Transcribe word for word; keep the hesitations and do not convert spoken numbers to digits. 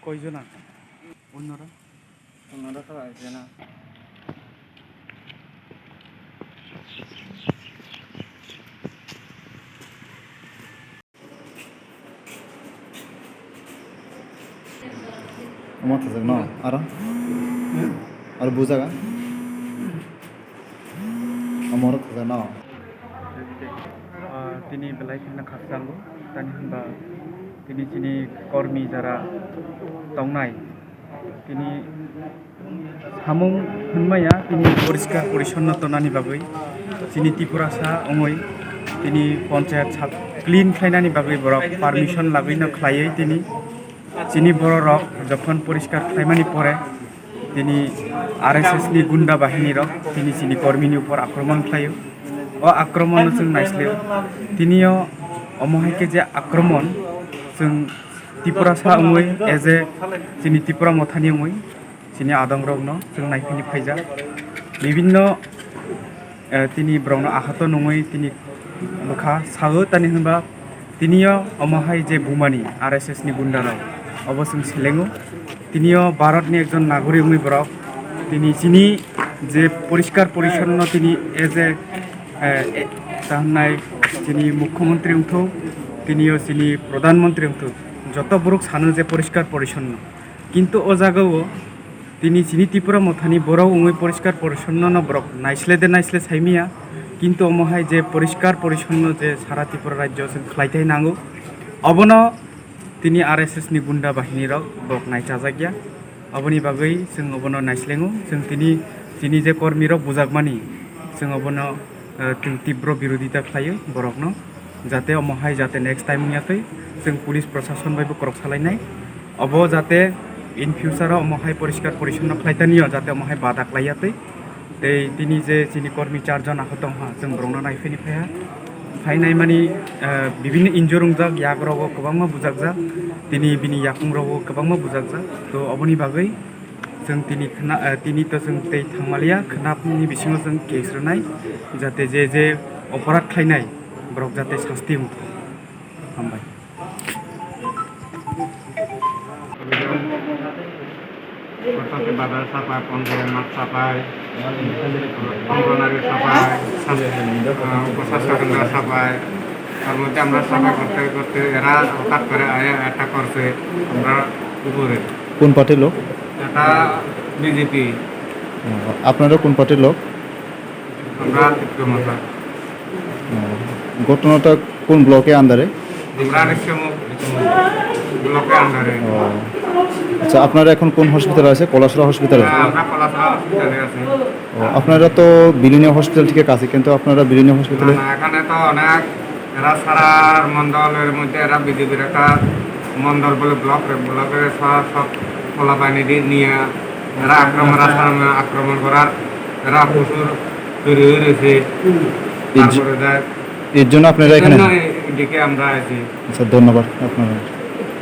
কয়জন আছে? অন্যরা? অন্যরা তো আসবে না। Omo thajak no? Aro? Aro bujaga? Omo oro thajak no? Ah, tini belai kheno khakchangbo, tani hinba tini chini kormi jara tongnai, tini samung hwnmaya, tini poriskar porisonno tonani bagwi, chini Tripurasa wngwi, tini ponchayat sap clean khlainani bagwi borok permission lagwino khlaiwi tini chini bororok jokhon poriskar khlaimani pore, tini R S S ni gunda bahini rok tini chini kormini upor akromon khlaio. O akromon no chwng naisleo. Tinio omo hai khe je akromon chwng Tripurasa wngwi, as a chini Tripura mothani wngwi, chini adongrokno chwng naiphini phaijak. Bibinno, eh, tini borokno ahato nungwi tini bwkha sao, tani hwnba tinio omo hai je bumani R S S ni gunda rok, obo chwng selengo. Tinio Bharat ni ekjon nagorik wngwi borok tini chini je poriskar porisonno tini as a, eh, eh, ta hwnnai chini mukhyamantri wngthok, tinio chini pradhan mantri wngthok, joto borok sano je poriskar porisonno. Kintu o jagao tini chini Tripura mothani borok wngwi poriskar porisonno no borok naisle de naisle saimaya, kintu omo hai je poriskar porisonno je sara Tripura rajyo chwng khlai thai nango, obono tini R S S ni gunda bahini rok borok naichajak ya, oboni bagwi chwng obono naislengo. Chwng tini chini je kormi rok bujakmani, chwng obono, eh, chwng tibro birodita khlaio borokno, jate omo hai jate next time wngya twi chwng police prosason bai bo korok salainai. Obo jate in future o omo hai poriskar porisonno khlai taniyo, jate omo hai bada khlai ya twi. Tei tini je chini kormi char jon aho tong ha, chwng borokno naiphini phaiha. Phainai mani, eh, bibinno injure wngjak, yak rogo kwbangma bujakjak, tini bini yakung rogo kwbangma bujakjak. To oboni bagwi chwng tini khna-, eh, tini to chwng tei thangmaliya, khnapni bisingo chwng case rwnai, jate je je oporad khlainai borok jate sasti wngthok. Hambai. প্রশাসন বাজার সাফাই, পঞ্চায়েত মাঠ সাফাই, অঙ্গনারী সাফাই, স্বাস্থ্য, আহ, উপস্বাস্থ্য কেন্দ্র সাফাই, তার মধ্যে আমরা সাফাই করতে করতে এরা হঠাৎ করে আয়া অ্যাটাক করছে আমরা উপরে। কোন পার্টির লোক? এটা বিজেপি। ও, আপনারা কোন পার্টির লোক? আমরা তিপ্রা মথা। ও, ঘটনাটা কোন ব্লকে আন্ডারে? আমরা রেশম ব্লকে আন্ডারে। ও, আচ্ছা, আপনারা এখন কোন হসপিটালে আছে? কলাসরা হসপিটালে? হ্যাঁ, আমরা কলাসরা হসপিটালে আছি। ও, আপনারা তো বিলোনিয়া হসপিটাল থেকে কাছে, কিন্তু আপনারা বিলোনিয়া হসপিটালে না, না, এখানে তো অনেক, এরা সারা মণ্ডলের মধ্যে এরা বিজেপির একটা মণ্ডল বলে ব্লক, ব্লকের সব, সব পোলাপানি দিয়ে নিয়ে এরা আক্রমণ, রাস্তার মধ্যে আক্রমণ করার এরা প্রচুর তৈরি হয়ে রয়েছে। এই যে, তারপরে যায় এর জন্য আপনারা এখানে? এর জন্য এদিকে আমরা আছি। আচ্ছা, ধন্যবাদ আপনারা।